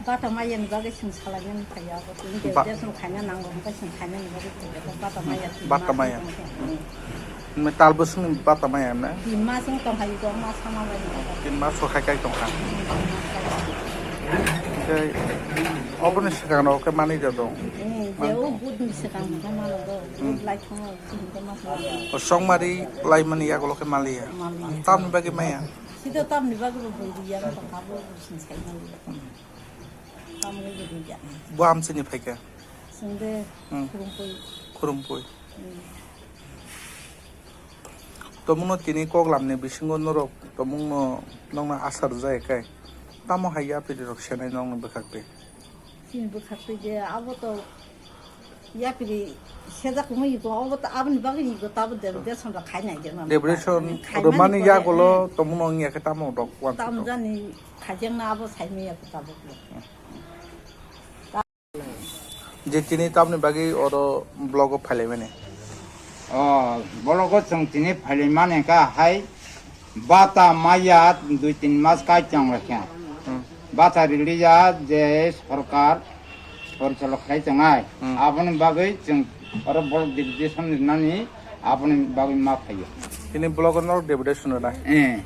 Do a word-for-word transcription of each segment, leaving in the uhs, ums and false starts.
Bata maya ni bagwi chwng salainani phaiya, abo tini Ba- desh no khaina nango, hwnkhe chwng khainani bagwi phaiya, bata maya, tin Bata mas maya. wng tong khe. Hmm. Talbwswngni bata maya na? Tin mas wng tong hai, dong mas sama bai. Tin mas so khai khai tong kha. Tei oboni swkang rok khe manwi da dong. Hmm, je o budni swkang no mano do, Hmm. bud lai thongo, tin mas wng. O songmari laimani yagulo khe maliya. Maliya. Tamni bagwi maya? Sida tamni bagwi bo bui ya, tong kha bo, bo sing sai maliya. Tamni bagwi bui ya. Bo amchini phaikha? Sungde Hmm. Khurungpui. Khurungpui. Hmm. Tomungno tini koklamni bisingo norok tomungno nokno asar jai kai. Tamo hai yapiri rok senai nokni bwkhak twi? Chini bwkhak twi je abo to yapiri sejak wngwi ko, abo to aboni bagwi ni ko tabo de, deson rok khai nai je ma. Depression Khai mani rwmani ko de, yagulo hmm. Tomungno wngya khe tamo rok wansa Tam to? Jani khajang na abo sai maya ko tabo. Je tini tamni bagwi oro vlog o phailaimani? O vlog o chwng tini phailaimani kha hai bata maya dui tin mas kai chang lekha. Hmm. Bata riliya je sorkar porichalok khai tongnai. Hmm. Aboni bagwi chwng oro vlog deputation rinani aboni bagwi ma phaiyo. Tini vlog o norok deputation rwnai? Eh.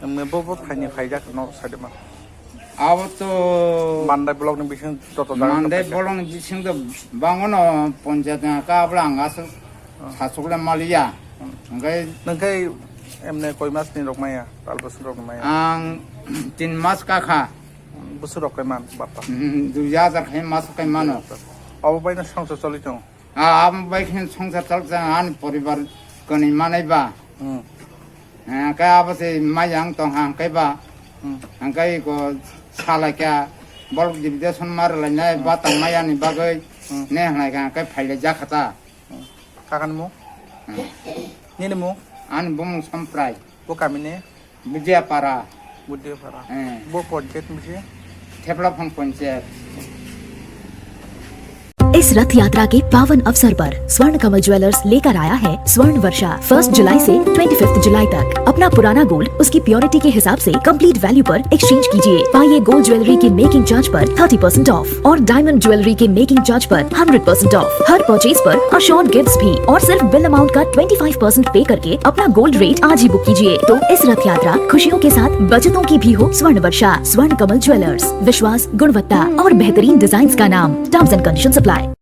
Emne bo bo phaini phaijak norok sade ma? Abo to Mandai block ni bising joto jaga Mandai block ni bising to bangono ponjat ka abla ang asuk Ah. Sachukle maliya. Hmm. Hingke Nangkai emne koi mas ni rok maya, tal bosor rok maya? Ang tin mas kakha. Bosor rok kai man, bata. Hmm, dui hajar khai mas kai mano. Abo bai no songsa choli tong? Ah, abo bai khe songsa choli tong, ani poribar koni manai ba. Hmm. Eh, khe abo se mayang tong hang kai ba. Hmm. Hang kai ko salai kya, bolok deputation mar lai nai, Hmm. Bata maya ni bagoi, Hmm. Ne halai kha, hang kai phaile jakha ta. Hmm. Kakani mung? Hmm. Nini mung? Ani bumung Samprai. Bo kami ni? Budiapara. Budiapara. Eh. Bo ponchayat misi? Theplaphan ponchayat. इस रथ यात्रा के पावन अवसर पर स्वर्ण कमल ज्वेलर्स लेकर आया है स्वर्ण वर्षा। फर्स्ट जुलाई से ट्वेंटी फिफ्थ जुलाई तक अपना पुराना गोल्ड उसकी प्योरिटी के हिसाब से कंप्लीट वैल्यू पर एक्सचेंज कीजिए। पाइए गोल्ड ज्वेलरी की मेकिंग चार्ज पर थर्टी परसेंट ऑफ और डायमंड ज्वेलरी के मेकिंग चार्ज पर हंड्रेड परसेंट ऑफ। हर परचेज पर अश्योर्ड गिफ्ट्स भी और सिर्फ बिल अमाउंट का ट्वेंटी फ़ाइव परसेंट पे करके अपना गोल्ड रेट आज ही बुक कीजिए। तो इस रथ यात्रा खुशियों के साथ बचतों की भी हो स्वर्ण वर्षा। स्वर्ण कमल ज्वेलर्स, विश्वास, गुणवत्ता और बेहतरीन डिजाइन्स का नाम। Terms and conditions apply.